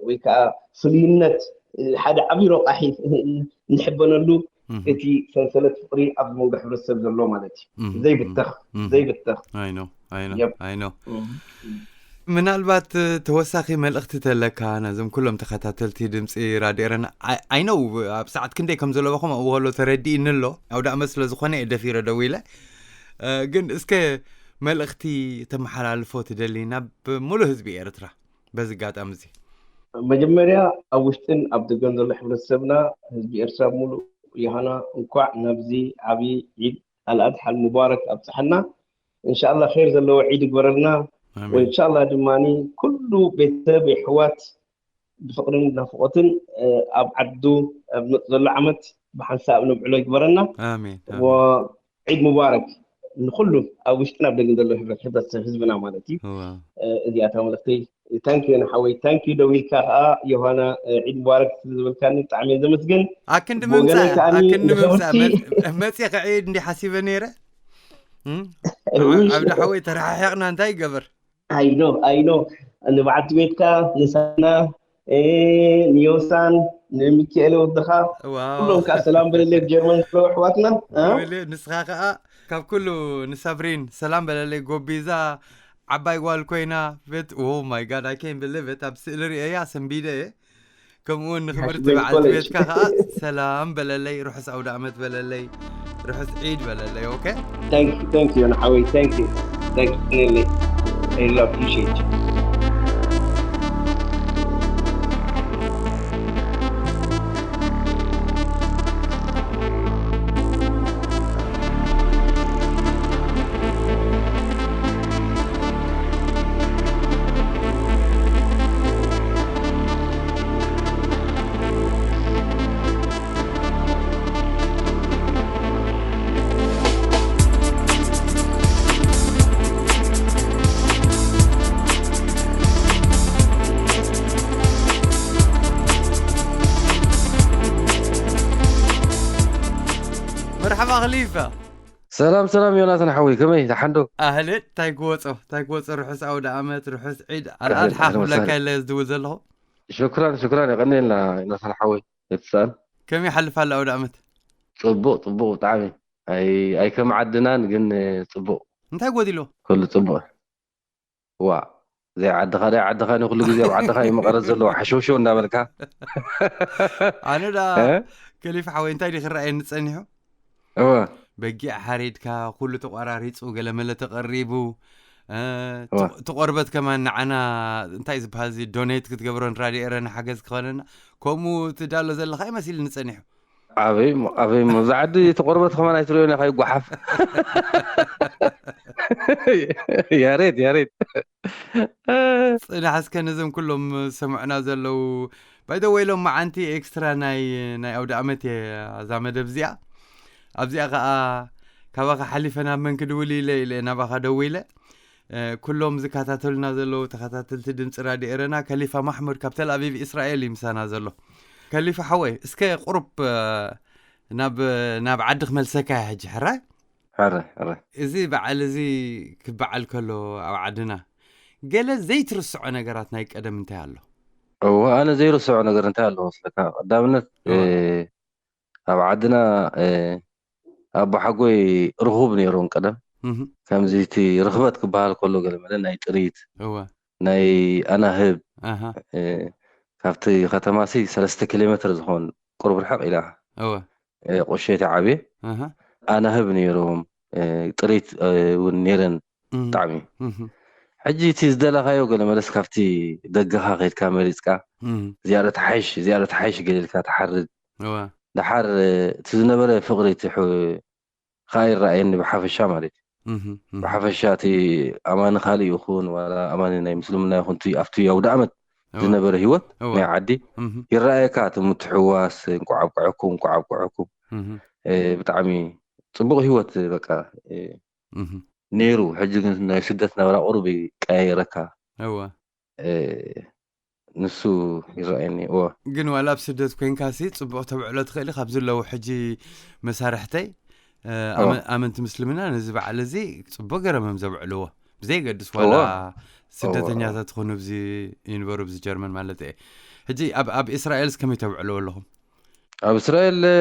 ወይ ከዓ ፍልይነት ሓደ ዓብዪ ረቋሒ ንሕበነሉ እቲ ሰንሰለት ፍቕሪ ኣብ መንጎ ሕብረተሰብ ዘሎ ማለት እዩ። ዘይብተኽ ዘይብተኽ። ኣይኖ ምናልባት ተወሳኺ መልእኽቲ ተለካ ነዞም ኩሎም ተኸታተልቲ ድምፂ ራድዮ ኤረና? ኣይነው ኣብ ሰዓት ክንደይ ከም ዘለኹም ኣብኡ ከሎ ተረዲእኒ ኣሎ። ኣውደ ኣመት ስለ ዝኾነ እየ ደፊረ ደው ኢለ። ግን እስከ መልእኽቲ ተመሓላልፎ ትደሊ ናብ ሙሉእ ህዝቢ ኤርትራ በዚ ኣጋጣሚ እዚ? መጀመርያ ኣብ ውሽጥን ኣብ ደገን ዘሎ ሕብረተሰብና፣ ህዝቢ ኤርትራ ሙሉእ፣ ዮሃና እንኳዕ ናብዚ ዓብዪ ዒድ ኣልኣድሓ ሙባረክ ኣብፀሐና። እንሻላ ኸይር ዘለዎ ዒድ ይግበረልና። ወእንሻላ ድማ ኩሉ ቤተሰብ የሕዋት ብፍቕርን ናፍቖትን ኣብ ዓዱ ኣብ መፅ ዘሎ ዓመት ብሓንሳብ ነብዕሎ ይግበረና። ኣሜን። ዒድ ሙባረክ ንኩሉ ኣብ ውሽጥን ኣብ ደግን ዘሎ ሕብረተሰብ ህዝብና ማለት እዩ። እዚኣታ መልእክተይ። ታንኪዩ ንሓወይ፣ ታንኪዩ ደዊልካ ከዓ ዮሃና ዒድ ሙባረክ ስለ ዝበልካኒ ብጣዕሚ እየ ዘመስግን። ኣክንዲ ምምፃእ ኣክንዲ ምምፃእ መፅእ ክዒድ እንዲ ሓሲበ ነይረ። ዓብዲ ሓወይ ተረሓሒቕና እንታይ ይገበር? ኣይኖ ኣይኖ ንበዓልቲ ቤትካ ንሳና ንዮሳን ንሚካኤል ወድኻ ኩሎም ከዓ ሰላም በለለይ ጀርመን ዘለዉ ኣሕዋትና። ንስኻ ከዓ ካብ ኩሉ ንሳብሪን ሰላም በለለይ። ጎቢዛ ዓባይ ጓል ኮይና ቤት ኦ ማይ ጋድ ኣይ ኬን ብለ ቤት ኣብ ስእሊ ርእያ ሰንቢደ እየ። ከምኡ እውን ንክብርቲ በዓልቲ ቤትካ ከዓ ሰላም በለለይ፣ ርሑስ ኣውደ ኣመት በለለይ፣ ርሑስ ዒድ በለለይ። ኦኬ thank you thank you ንሓወይ thank you thank you I love appreciate you። መርሓባ ክሊፋ። ሰላም ሰላም ዮናታን ሓወይ፣ ከመይ ደሓን ዶ? ኣህልን፣ እንታይ ክወጾ እንታይ ክወጾ፣ ርሑስ ኣውደ ኣመት፣ ርሑስ ዒድ ኣልኣድሓ ክብለካ ኢለ ዝድውል ዘለኹ። ሽክራን ሽክራን፣ የቐንየልና ዮናታን ሓወይ። የትስኣል። ከመይ ይሓልፍ ኣሎ ኣውደ ኣመት? ጽቡቕ ጽቡቕ ብጣዕሚ። ኣይ ኣይ ከም ዓድናን ግን ጽቡቕ። እንታይ ጎዲሎ? ኩሉ ጽቡቕ። ዋ ዘይ ዓድኻ ደይ ዓድኻ ንኩሉ ግዜ ኣብ ዓድኻ እዩ መቐረት ዘለዎ ሓሸውሸው እንዳበልካ። ኣነ ዳ ከሊፍ ሓወይ እንታይ ድዩ ክረኣየኒ ጸኒሑ? በጊዕ ሓሪድካ ኩሉ ተቋራሪፁ ገለመለ ተቐሪቡ ትቆርበት ከማን ንዓና እንታይ ዝበሃል እዚ ዶኔት ክትገብሮ ንራድዮ ኤረና ሓገዝ ክኾነና ከምኡ ትዳሎ ዘለኻ ይመሲልኒ ጸኒሑ። ኣበይ ኣበይ እሞ እዛ ዓዲ ተቆርበት ከማን ኣይትሪኦን ኢኻ ይጓሓፍ። ያሬድ ያሬድ ጽናሕ እስከ ነዞም ኩሎም ሰምዑና ዘለዉ ባይደወይ ሎም መዓንቲ ኤክስትራ ናይ ናይ ኣውደ ኣመት እየ። እዛ መደብ እዚኣ ኣብዚኣ ከዓ ካባኻ ሓሊፈ ናብ መን ክድውል ኢለ ኢለ ናባኻ ደዊለ። ኩሎም ዝከታተሉና ዘለዉ ተኸታተልቲ ድምፂ ራድዮ ኤረና፣ ከሊፋ ማሕሙድ ካብ ተል ኣቪቭ እስራኤል እዩ ምሳና ዘሎ። ከሊፋ ሓወይ፣ እስከ ቁሩብ ናብ ናብ ዓዲ ክመልሰካ እየ ሕጂ። ሕራይ ሕረ ሕረ። እዚ በዓል እዚ ክበዓል ከሎ ኣብ ዓድና ገለ ዘይትርስዖ ነገራት ናይ ቀደም እንታይ ኣሎ? እወ፣ ኣነ ዘይርስዖ ነገር እንታይ ኣሎ መስለካ? ቀዳምነት ኣብ ዓድና ኣቦሓጎይ ርኹብ ነይሮም ቀደም። ከምዚ እቲ ርኽበት ክበሃል ከሎ ገለመለ ናይ ጥሪት፣ እወ ናይ ኣናህብ፣ ኣሃ፣ ካብቲ ከተማሲ ሰለስተ ኪሎ ሜትር ዝኾን ቁሩብ ርሕቕ ኢላ እወ ቁሸይቲ ዓብየ ኣሃ፣ ኣናህብ ነይሮም። ጥሪት እውን ነይረን። እም፣ ብጣዕሚ እም፣ ሕጂ እቲ ዝደለኻዮ ገለመለስ ካብቲ ደገኻ ከይድካ መሪፅካ እም፣ ዝያዳ ተሓይሽ ዝያዳ ተሓይሽ ገሊልካ ትሓርድ። እወ ደሓር እቲ ዝነበረ ፍቕሪ እቲ ሕ- ከኣ ይረኣየኒ ብሓፈሻ ማለት እዩ። እም፣ እም፣ ብሓፈሻ እቲ ኣማኒ ካልእ ይኹን ዋላ ኣማኒ ናይ ምስልምና ይኹን እቲ ኣብቲ ኣውደ ኣመት እወ ዝነበረ ህይወት እወ ናይ ዓዲ እም፣ ይረኣየካ። እቲ ምትሕዋስ እንኳዕ ኣብቅዐኩም እንኳዕ ኣብቅዐኩም እም፣ እ፣ ብጣዕሚ ፅቡቕ ህይወት በቃ እ፣ እም፣ ነይሩ። ሕጂ ግን ናይ ስደት ናብራ ቁሩብ ይቀያየረካ። እወ እ፣ ንሱ ይረኣየኒ። እወ ግን ዋላ ኣብ ስደት ኮይንካ ሲ ፅቡቕ ተብዕሎ ትኽእል ኢኻ። ኣብዚ ኣለዉ ሕጂ መሳርሕተይ እ፣ እወ ኣመ- ኣመንቲ ምስልምና ነዚ በዓል እዚ ፅቡቕ ገረም እዮም ዘብዕልዎ። ብዘይገድስ ዋላ እወ እወ ስደተኛታት ትኾኑ ኣብዚ ይንበሩ ኣብዚ ጀርመን ማለት እየ። ሕጂ ኣብ ኣብ እስራኤልስ ከመይ ተብዕልዎ ኣለኹም? ኣብ እስራኤል እ፣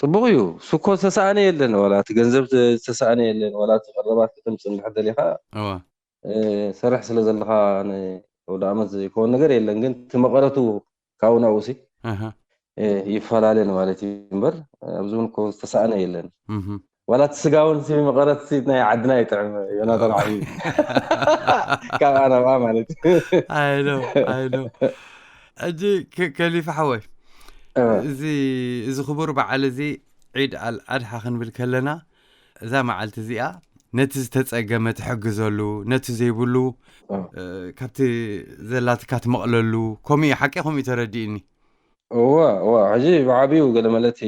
ፅቡቕ እዩ። ሱኮ ዝተሰኣነ የለን፣ ዋላ እቲ ገንዘብ ዝተሰኣነ የለን፣ ዋላ እቲ ቀረባት ከተምፅእ እንድሕር ደሊኻ እወ እ፣ ሰርሕ ስለ ዘለኻ ንወዲ ዓመት ዘይከውን ነገር የለን። ግን እቲ መቐረቱ ካብኡ ናብኡ ሲ ኣሃ እ፣ ይፈላለ ማለት እዩ እምበር ኣብዚ እውን እኮ ዝተሰኣነ የለን። እህ ዋላ እቲ ስጋ እውን ሲ መቐረት ሲ ናይ ዓድና ይጥዕም ዮናታን ዓብዩ ካብ ኣናብኣ ማለት እዩ። I know I know። ሕጂ ከ- ከሊፋ ሓወይ፣ እወ። እዚ እዚ ክቡር በዓል እዚ ዒድ ኣል ኣድሓ ክንብል ከለና እዛ መዓልቲ እዚኣ ነቲ ዝተጸገመ ትሕግዘሉ፣ ነቲ ዘይብሉ እወ። እ፣ ካብቲ ዘላትካ ትመቕለሉ፣ ከምኡ እዩ፣ ሓቂ ከምኡ እዩ ተረዲእኒ። እወ እወ። ሕጂ ብዓብዩ ገለ መለቲ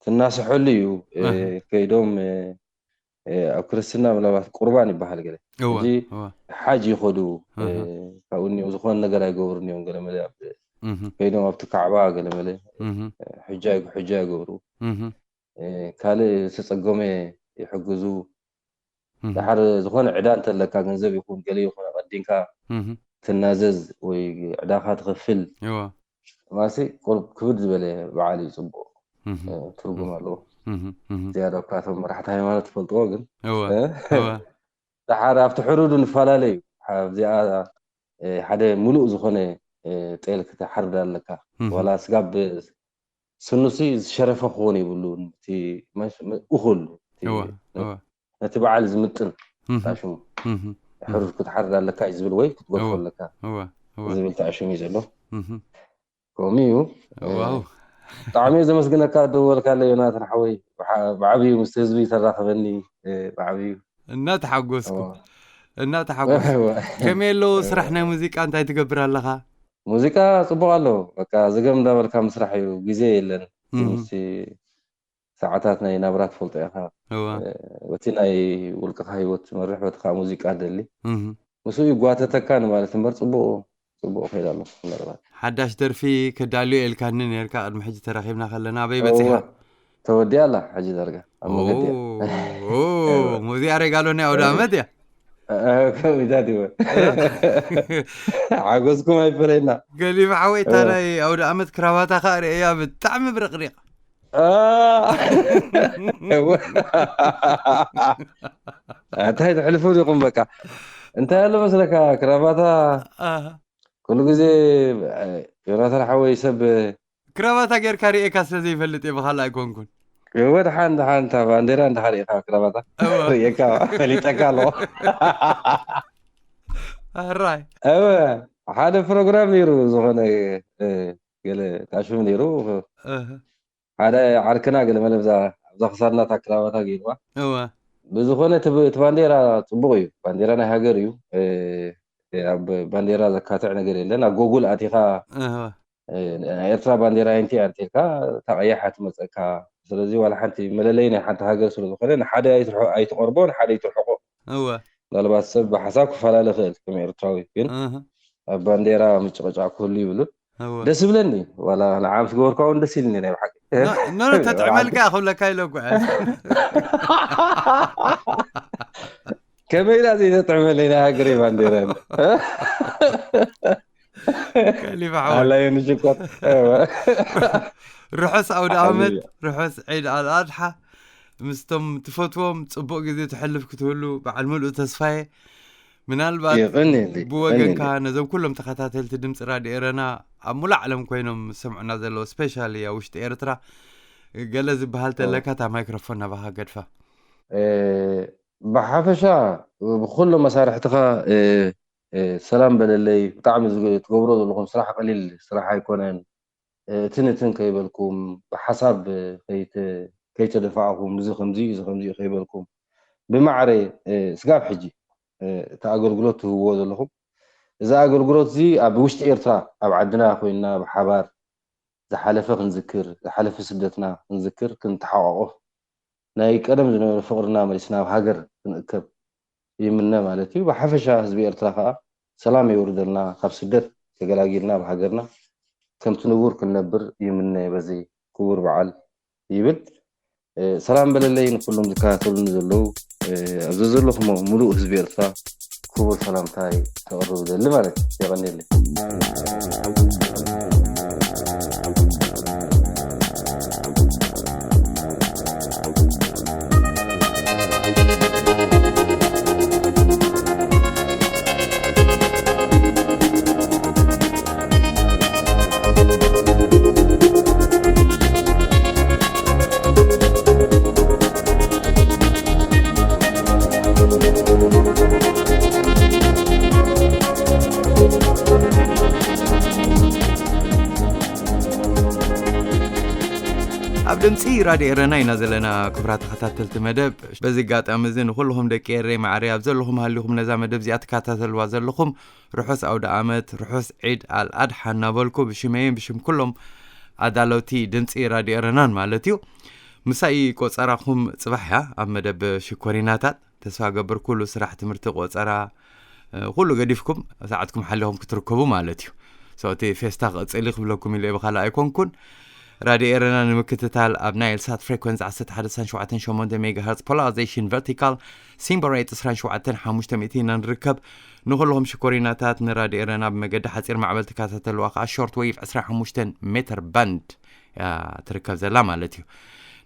ትናስሐሉ እዩ። እ፣ እህ። ከይዶም እ፣ እ፣ ኣብ ክርስትና ምናልባት ቁርባን ይበሃል ገለ እወ ሕጂ እወ ሓጅ ይኸዱ። እ፣ እህ። ካብኡ እኒኦም ዝኾነ ነገር ኣይገብሩን እዮም። ገለ መለ ኣብ እህ ከይዶም ኣብቲ ካዕባ ገለ መለ እህ እ፣ ሕጃ ይግ- ሕጃ ይገብሩ። እህ እ፣ ካልእ ዝተጸገመ ይሕግዙ። እህ ደሓር ዝኾነ ዕዳ እንተለካ ገንዘብ ይኹን ገለ ይኹን ኣቐዲምካ እህ ትናዘዝ ወይ ዕዳኻ ትኸፍል። እወ ማሲ ቁሩብ ክብድ ዝበለ በዓል እዩ። ፅቡቕ እህ እ፣ ትርጉም ኣለዎ። እህ እህ ዝያዳ እኳ እቶም መራሕቲ ሃይማኖት ትፈልጥዎ ግን እወ እ፣ እወ ደሓር ኣብቲ ሕሩዱ ንፈላለ እዩ። ኣብዚኣ እ፣ ሓደ ሙሉእ ዝኾነ እ፣ ጤል ክትሓርድ ኣለካ። እህ ዋላ ስጋብ ስኑሲ ዝሸረፈ ክኾን የብሉን። እቲ መስ- መ- እኹል እቲ እወ ነ- እወ ነቲ በዓል ዝምጥን እህ ታሽሙ እህ እህ ሕሩድ ክትሓርድ ኣለካ እዩ ዝብል ወይ ክትገድፎ እወ ኣለካ እወ እወ ዝብል ታሽሙ እዩ ዘሎ። እህ ከምኡ እዩ። ዋው። ብጣዕሚ እየ ዘመስግነካ ደወልካለ ዮናታን ሓወይ። ብዓ- ብዓብዩ ምስ ህዝቢ ተራኸበኒ እ፣ ብዓብዩ እናተሓጎስኩ እወ። እናተሓጎስኩ እወ። ከመይ ኣለዉ ስራሕ ናይ ሙዚቃ እንታይ ትገብር ኣለኻ? ሙዚቃ ጽቡቕ ኣሎ። በቃ ዝገም እንዳበልካ ምስራሕ እዩ፣ ግዜ የለን። እቲ እህ ምስቲ ሰዓታት ናይ ናብራ ትፈልጦ ኢኻ። እወ እ፣ በቲ ናይ ውልቅኻ ህይወት ትመርሕ፣ በቲ ከዓ ሙዚቃ ደሊ እህ ምስኡ ይጓተተካ ንማለት እምበር ጽቡቕ ጽቡቕ ከይድ ኣሎ። ምናልባት ሓዳሽ ደርፊ ከዳልዮ ኢልካኒ ነርካ ቅድሚ ሕጂ ተራኺብና ከለና ኣበይ በጺሓ? እወ ተወዲያ ኣላ ሕጂ ዳርጋ ኣብ መገዲ እያ። ኦ፣ እወ። ሙዚያ ሬጋሎ ናይ ኣውደ ዓመት እያ። እ፣ ከሚታት ይወ ሓጎስኩም ኣይፈለየና። ገሊፍ ሓወይታ እወ። ናይ ኣውደ ዓመት ክራባታ ከዓ ርእያ ብጣዕሚ ብርቕሪቕ። አ፣ እወ። እንታይ ትሕልፉ ዲኹም በቃ? እንታይ ኣሎ መስለካ ክራባታ ኣሃ። ኩሉ ግዜ እ፣ ዮናታን ሓወይ ሰብ ክራባታ ጌርካ ርእየካ ስለ ዘይፈልጥ እየ ብኻልእ ኣይኮንኩን። እወ ደሓን ደሓን እታ ባንዴራ እንድሓር ኢኻ ክራባታ እወ። ርእየካ ፈሊጠካ ኣለኹ። ኣራይ እወ ሓደ ፕሮግራም ነይሩ ዝኾነ እ፣ ገለ ታሽም ነይሩ እህ። ሓደ ዓርክና ገለ መለ ብዛ ኣብዛ ክሳድና እታ ክራባታ ገይርዋ እወ ብዝኾነ እቲ ብ- እቲ ባንዴራ ፅቡቕ እዩ። ባንዴራ ናይ ሃገር እዩ። እ፣ ኣብ ባንዴራ ዘካትዕ ነገር የለን። ኣብ ጎጉል ኣቲኻ እህ፣ እ፣ ናይ ኤርትራ ባንዴራ ኣይንቲ ኣርቴካ እታ ቀያሕ ትመፀካ። ስለዚ ዋላ ሓንቲ መለለይ ናይ ሓንቲ ሃገር ስለዝኾነ ንሓደ ኣይትርሖ- ኣይትቐርቦ፣ ንሓደ ኣይትርሕቆ። እወ ምናልባት ሰብ ብሓሳብ ክፈላለ ይኽእል ከም ኤርትራዊ፣ ግን እህ፣ ኣብ ባንዴራ ምጭቕጫቕ ክህሉ ይብሉን። እወ ደስ ይብለኒ፣ ዋላ ንዓምስ ገበርካ እውን ደስ ኢልኒ ናይ ብሓቂ። ኖ ኖ፣ ተጥዕመልካ ክብለካ ኢለ እኮ እየ። ከመይ ኢላ ዘይተጥዕመለይ ናይ ሃገረይ ባንዴራ? ከሊፋ ሓወይ፣ ኣላየ ንሽኮት ርሑስ ኣውደ ዓመት፣ ሓቢቢ። ርሑስ ዒድ ኣልኣድሓ። ምስቶም ትፈትዎም ጽቡቕ ግዜ ትሕልፍ ክትህሉ በዓል ምሉእ ተስፋየ። ምናልባት የቐንየለይ፣ ብወገንካ የቐንየለይ። ነዞም ኩሎም ተኸታተልቲ ድምፂ ራድዮ ኤረና ኣብ ሙሉእ ዓለም ኮይኖም ዝሰምዑና ዘለዉ፣ ስፔሻሊ ኣብ ውሽጢ ኤርትራ፣ ገለ ዝበሃል ኦ። ተለካ እታ ማይክሮፎን ናባኻ ገድፋ። እ፣ ብሓፈሻ ብኩሎም መሳርሕትኻ፣ እ፣ እ፣ ሰላም በለለይ። ብጣዕሚ ዝግ- ትገብሮ ዘለኹም ስራሕ ቀሊል ስራሕ ኣይኮነን። እ፣ እትን እትን ከይበልኩም ብሓሳብ ከይተ- ከይተደፋዕኹም፣ እዚ ከምዚ እዩ፣ እዚ ከምዚ እዩ ከይበልኩም ብማዕረ፣ እ፣ ስጋብ ሕጂ፣ እ፣ እቲ ኣገልግሎት ትህብዎ ዘለኹም፣ እዚ ኣገልግሎት እዚ ኣብ ውሽጢ ኤርትራ ኣብ ዓድና ኮይንና ብሓባር ዝሓለፈ ክንዝክር፣ ዝሓለፈ ስደትና ክንዝክር፣ ክንተሓቋቆፍ፣ ናይ ቀደም ዝነበረ ፍቕርና መሊስና ኣብ ሃገር ክንእከብ ይምነ ማለት እዩ። ብሓፈሻ ህዝቢ ኤርትራ ከዓ ሰላም የውርደልና፣ ካብ ስደት ተገላጊልና ኣብ ሃገርና ከምቲ ንቡር ክንነብር ይምነ በዚ ክቡር በዓል ይብል። እ፣ ሰላም በለለይ ንኩሎም ዝከታተሉኒ ዘለዉ፣ እ፣ ኣብ ዘዘለኹሞ ምሉእ ህዝቢ ኤርትራ ክቡር ሰላምታይ ከቕርብ እደሊ ማለት እዩ። የቐንየለይ። ኣብ ድምፂ ራድዮ ኤረና ኢና ዘለና፣ ክቡራት ተኸታተልቲ መደብ። በዚ ኣጋጣሚ እዚ ንኩልኹም ደቂ ኤረይ ማዕረይ ኣብ ዘለኹም ሃሊኹም ነዛ መደብ እዚኣ ትከታተልዋ ዘለኹም ርሑስ ኣውደ ኣመት፣ ርሑስ ዒድ ኣልኣድሓ እናበልኩ ብሽመይን ብሽም ኩሎም ኣዳለውቲ ድምፂ ራድዮ ኤረናን ማለት እዩ። ምሳይ ቆፀራኹም ፅባሕ እያ ኣብ መደብ ሽኮሪናታት። ተስፋ ገብር ኩሉ ስራሕ፣ ትምህርቲ፣ ቆፀራ፣ እ፣ ኩሉ ገዲፍኩም ሰዓትኩም ሓሊኹም ክትርከቡ ማለት እዩ። So እቲ ፌስታ ክቕፅል እዩ ክብለኩም ኢለ ብኻልእ ኣይኮንኩን። ራድዮ ኤረና ንምክትታል ኣብ ናይል ሳት ፍሬኮንስ ዓሰርተ ሓደ ነጥቢ ሸሞንተ ሜጋሄርዝ ፖላራይዜሽን ቨርቲካል ሲምቦል ሬት ዕስራን ሸውዓተን ሓሙሽተ ሚእቲ ኢና ንርከብ። ንኹልኹም ሽኮሪናታት ንራድዮ ኤረና ብመገዲ ሓፂር ማዕበል ትከታተልዋ ከዓ ሾርት ዌቭ ዕስራን ሓሙሽተን ሜትር ባንድ እያ ትርከብ ዘላ ማለት እዩ።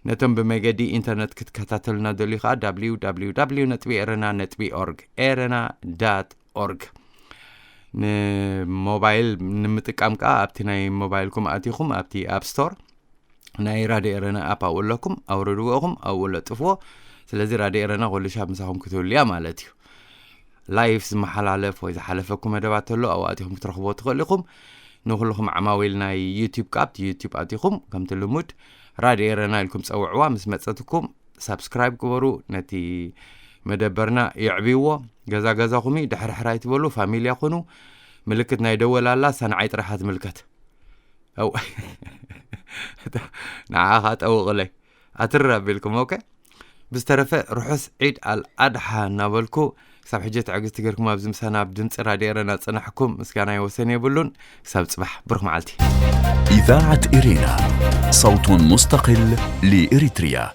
ነቶም ብመገዲ ኢንተርነት ክትከታተሉና ደልዩ ከዓ www ኤረና ኦርግ፣ ኤረና ዳት ኦርግ። ንሞባይል ንምጥቃም ከዓ ኣብቲ ናይ ሞባይልኩም ኣቲኹም ኣብቲ ኣፕ ስቶር ናይ ራድዮ ኤረና ኣፕ ኣብኡ ኣለኩም፣ ኣውርድዎ ኢኹም ኣብኡ ለጥፍዎ። ስለዚ ራድዮ ኤረና ኩሉ ሻብ ምሳኹም ክትህሉ እያ ማለት እዩ። ላይፍ ዝመሓላለፍ ወይ ዝሓለፈኩም መደባት ተሎ ኣብኡ ኣቲኹም ክትረኽብዎ ትኽእሉ ኢኹም። ንኹልኹም ዓማዊል ናይ ዩቲዩብ ከዓ ኣብቲ ዩቲዩብ ኣቲኹም ከምቲ ልሙድ ራድዮ ኤረና ኢልኩም ፀውዕዋ። ምስ መፀትኩም ሳብስክራይብ ግበሩ፣ ነቲ መደበርና የዕብይዎ። ገዛ ገዛኹም እዩ፣ ድሕርሕር ኣይትበሉ፣ ፋሚልያ ኩኑ። ምልክት ናይ ደወል ኣላ፣ እሳ ንዓይ ጥራሕ ትምልከት። ኣው ንዓኻ ጠውቕለይ ኣትር ኣቢልኩም። ኦኬ፣ ብዝተረፈ ርሑስ ዒድ ኣልኣድሓ እናበልኩ ክሳብ ሕጂ ትዕግስቲ ጌርኩም ኣብዚ ምሳና ኣብ ድምፂ ራድዮ ኤረና ዝፀናሕኩም ምስጋና ይወሰን የብሉን። ክሳብ ፅባሕ ብሩኽ መዓልቲ። إذاعة إرينا، صوت مستقل لإريتريا.